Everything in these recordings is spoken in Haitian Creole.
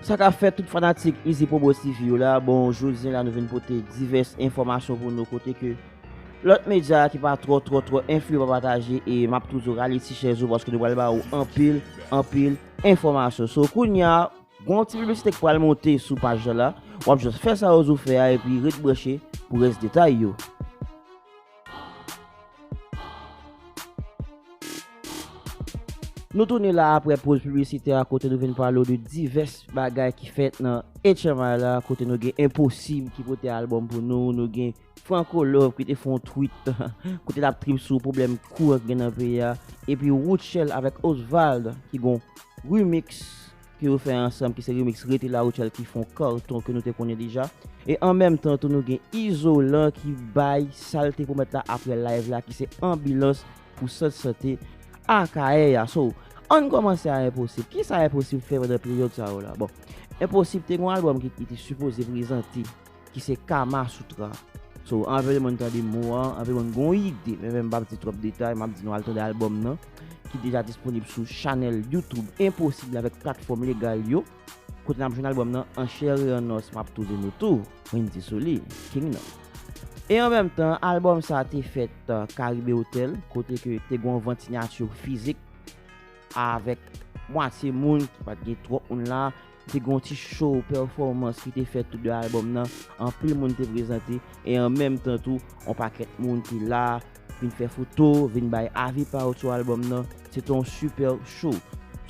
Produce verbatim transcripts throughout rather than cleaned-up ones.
Sa k ap fèt tout fanatik Easy Promo T V yo la, bon, jodi a la nou vin pote divès enfòmasyon pou nou kote ke lòt medya ki pa twò, twò, twò enfliyan pa pataje e m ap toujou rale ti chèz ou paske nou pral ba ou anpil, anpil enfòmasyon. So, kounye a, gon ti piblisite k pral monte sou paj la la, w ap just fè sa yo di w fè a epi ret branche pou rès detay yo. Nou tounen la apre poz piblisitè a kote nou vin pale w de divès bagay ki fèt nan H M I la, kote nou gen Enposib ki pote albòm pou nou, nou gen Franco Love ki te fè yon tweet kote l ap trip sou pwoblèm kouran ki gen nan peyi a, epi Rutshelle avèk Osvald ki gon remix ke yo fè ansanm, ki se remix Rete La Rutshelle ki fè yon karton ke nou te konnen deja. E an menm tan tou nou gen Izolan ki bay sa l te pwomèt la apre live la ki se Anbilans pou sant sante Akayè a. So, ann kòmanse a Enposib. Kisa Enposib fè pandan peryòd sa yo la? Bon, Enposib te gon albòm ki, ki te sipoze prezante ki se Kama Sutra. So, anpil moun tande mo a, anpil moun gon ide, men, men m p ap di twòp detay, m ap di nou al tande albòm nan, ki deja disponib sou chanèl YouTube Enposib la avèk platfòm legal yo, kote n ap jwenn albòm nan an chè e an os, m ap tou di nou tou, Wendy sou li, King nan. E an menm tan, albòm sa te fèt uh, Caribe Hotel, kote ke te gon vant siyati fizik avèk mwatye moun, ki pa t gen twòp moun la, te gen yon ti show pèfòmans ki te fèt tou de albòm nan. Anpil moun te prezante e an menm tan tou, yon pakèt moun te la, vin fè foto, vin bay avi pa yo sou albòm nan. Se te yon super show.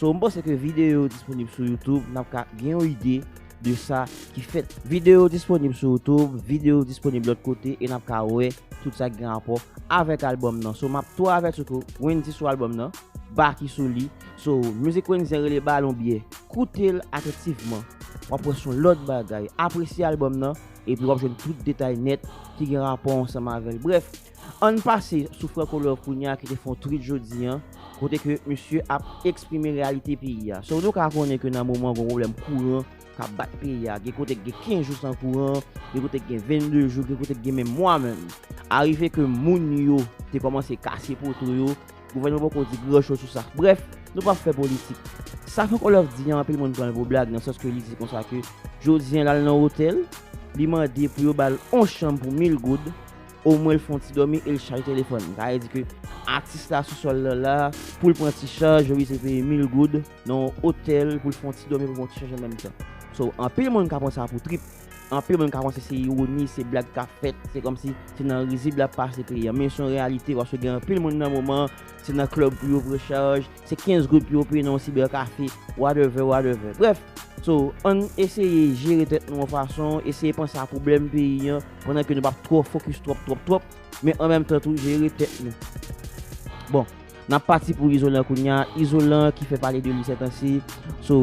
So, m panse ke videyo yo disponib sou YouTube, n ap ka gen yon ide de sa ki fèt. Videyo yo disponib sou YouTube, videyo yo disponib lòt kote e n ap ka wè tout sa ki gen rapò avèk albòm nan. So, m ap tou avèti ke Wendy sou albòm nan, Baky sou li. So, mizik Wendy an rele Balon Byè. Koute l atantivman. W ap wè se yon lòt bagay. Apresye albòm nan, epi w ap jwenn tout detay nèt ki gen rapò ansanm avè l. Brèf, ann pase sou Franco Love kounye a ki te fè yon tweet jodi a, kote ke misye ap eksprime reyalite peyi a. So, nou ka konnen ke nan moman gon pwoblèm kouran k ap bat peyi a. Gen kote k gen kenz jou san kouran, gen kote k gen vennde jou, gen kote k gen menm mwa menm. Arive ke moun yo te kòmanse kase poto yo, gouvènman poko di gran choz sou sa. Brèf, nou p ap fè politik. Sa Franco Love di an, anpil moun pran l pou blag, nan sans ke li di konsa ke jodi a l al nan otèl, li mande pou yo ba l yon chanm pou mil goud, omwen l fè yon ti dòmi e l chaje telefòn. Sa vle di ke atis la sou sòl lan la, pou l pran ti chaj, yo oblize peye mil goud nan yon otèl pou l fè yon ti dòmi, pou l fè yon ti chaj an menm tan. So, anpil moun ka pran sa pou trip, anpil moun ka panse se ironi, se blag k ap fèt, se kòmsi se nan rizib l ap pase peyi a. Men se yon reyalite, paske gen anpil moun nan moman, se nan klèb pou yo pran chaj, se kenz goud pou yo peye nan yon sibè kafe, whatever, whatever. Brèf, so, ann eseye jere tèt nou yon fason, eseye panse a pwoblèm peyi a, pandan ke nou p ap twò fokis twòp, twòp, twòp, men an menm tan tou, jere tèt nou. Bon, n ap pati pou Izolan kounye a. Izolan ki fè pale de li sètansi. So,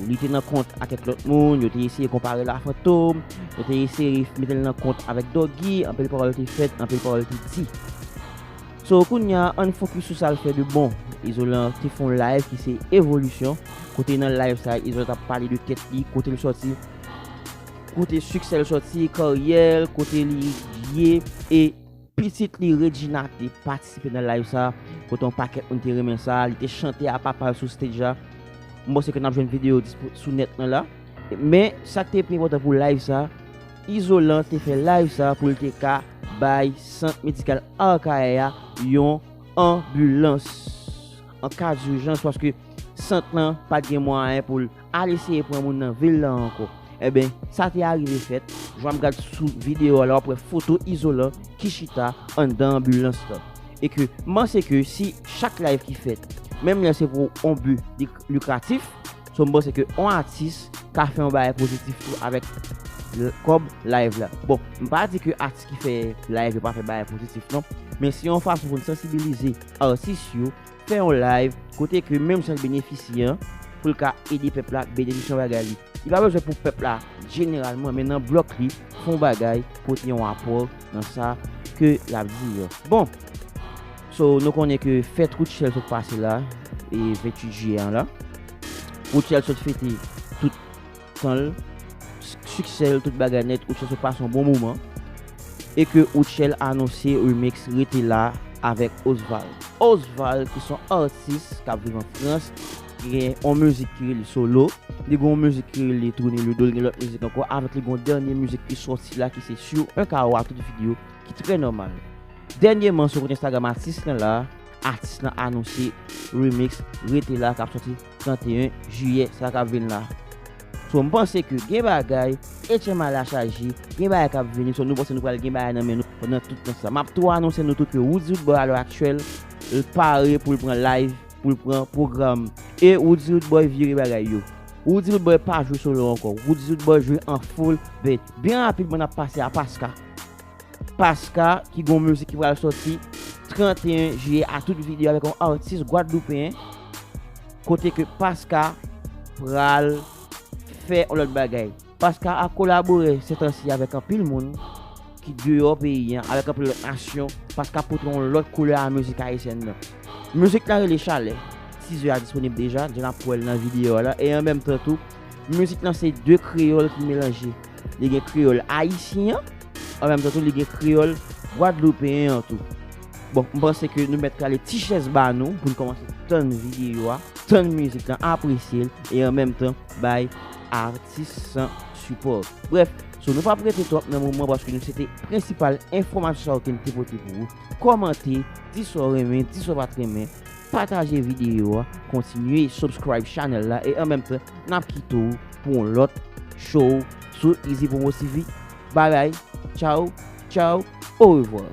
li te nan kont a kèk lòt moun, yo te eseye konpare l a Fantom, yo te eseye mete l nan kont avèk Doggy, anpil pawòl te fèt, anpil pawòl te di. So, kounye a, ann fokis sou sa l fè de bon. Izolan te fè yon live ki se Evolisyon, kote nan live sa, Izolan t ap pale de tèt li, kote l sòti, kote siksè l sòti, karyè l, kote li ye, e pitit li Regina te patisipe nan live sa, kote yon pakèt moun te renmen sa, li te chante a papa l sou stage la. M panse ke n ap jwenn videyo dispo sou nèt lan la. Men, sa k te pi enpòtan pou live sa, Izolan te fè live sa pou l te ka bay sant medikal Akayè a yon anbilans an ka dijans, paske sant lan pa t gen mwayen pou l al eseye pran moun nan vil lan ankò. Enben, sa te arive fèt. Jan w ap gad sou videyo a la, w ap wè foto Izolan ki chita anndan anbilans lan. E ke m panse ke si chak live ki fèt, menm lè se pou yon bi lik-, likratif, so m panse ke yon atis ka fè yon bagay pozitif tou avèk l-, kòb live la. Bon, m pa di ke atis ki fè live yo pa fè bagay pozitif non, men se yon fason pou n sansibilize atis yo fè yon live kote ke menm sa l benefisye an, pou l ka ede pèp la benefisye yon bagay li. Li pa bezwen pou pèp la jeneralman, men nan blòk li, fè yon bagay, pote yon apò nan sa ke l ap di yo. Bon, so nou konnen ke fèt Rutshelle sot pase la, e venntuit jiyè an la. Rutshelle sot fete tout tan l, siksè l, tout bagay nèt, Rutshelle sot pase yon bon moman. E ke Rutshelle anonse remix Rete La avèk Osvald. Osvald, ki se yon atis k ap viv an Frans, Li gen yon mizik ki rele Solo. Li gen yon mizik ki rele Tourne le dos. Li gen lòt mizik ankò. Avèk li gen yon dènye mizik ki sòti la ki se Sur un carreau a tout vidéo ki trè nòmal. Dènyèman, sou kont Instagram atis lan la, atis lan anonse remix Rete La k ap sòti trannteyen jiyè sa k ap vin la. So, m panse ke gen bagay, H M I la chaje, gen bagay k ap vini, so nou panse nou pral gen bagay nan men nou pandan tout tan sa. M ap tou anonse nou tou ke Roody Roodboy alè aktyèl, l pare pou l pran live, pou l pran pwogram. E Roody Roodboy vire bagay yo. Roody Roodboy pa jwe solo ankò. Roody Roodboy jwe an full band. Byen rapidman, n ap pase a Paska. Paska, ki gon mizik ki pral sòti trannteyen jiyè a tout vidéo avèk yon atis gwadloupeyen, kote ke Paska pral fè yon lòt bagay. Paska ap kolabore se tan si avèk anpil moun ki deyò peyi an, avèk anpil lòt nasyon, Paska pote yon lòt koulè a mizik ayisyèn nan. Mizik la rele Chalè. Tizè a disponib deja, jan n ap wè l nan videyo a la, e an menm tan tou, mizik lan se de kreyòl ki melanje. Li gen kreyòl ayisyen an, an menm tan tou li gen kreyòl gwadloupeyen an tou. Bon, m panse ke nou mèt rale ti chèz ba nou pou n kòmanse tann videyo a, tann mizik lan, apresye l, e an menm tan bay atis lan sipò. Brèf, so nou p ap rete twòp nan moman paske nou se te prensipal enfòmasyon sa yo ke n te pote pou ou. Kòmante, di sa w renmen, di sa w pa t renmen, pataje videyo a, kontinye subscribe channel la e an menm tan n ap kite w pou yon lòt show sou Easy Promo T V. Bye bye, tchaw, tchaw, orevwa.